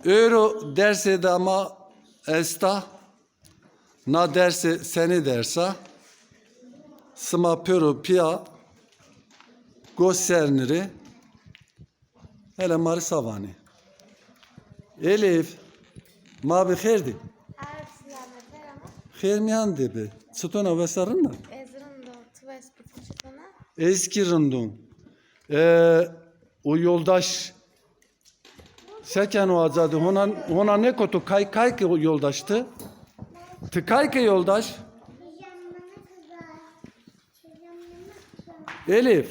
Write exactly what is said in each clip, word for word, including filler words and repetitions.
Ewro dersê de ma esta. Na dersê senê dersa? Sima pêro pîya gos sernirê. Hele ma rê sa vanê. Elif, ma bi xêr dî. Xêr mîyan de bi. Çiton a, wes a, rind a? Ez rind o, ti wes bikî, çiton a? Ez kî rind o. E, o yoldaş se keno Azade? Hona, hona nêkoto kay, kay ke yoldaş ti? Ti kay ke yoldaş? Elif.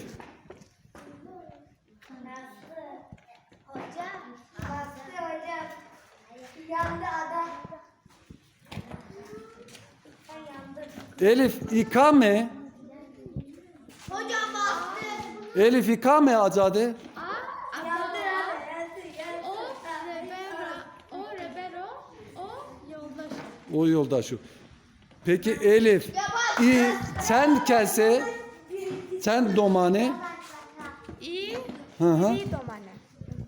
Hoca, bastı hoca. Yandı adam. Elif, î kam ê? Hocam bastı. Elif, î kam ê Azade? A, Azade. O rebero, o rebero, o yoldaş. O yoldaş o. Peki Elif, î çend kes ê? Çend doman ê? Î, Hı hı. Î doman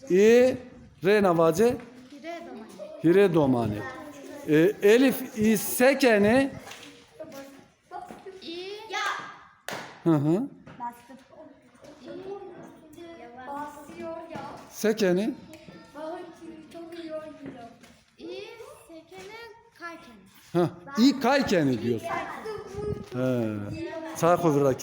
ê. Î, reyna vace? Hîrê doman ê. Hîrê doman ê. E, Elif, î se kenê? Hı hı. Bastım. Basıyor ya. Se kenê? Bakın, çok iyi oynuyor. İ se kenê, kay kenê. Ha, î kay kenê diyorsun. He. Çay xo vira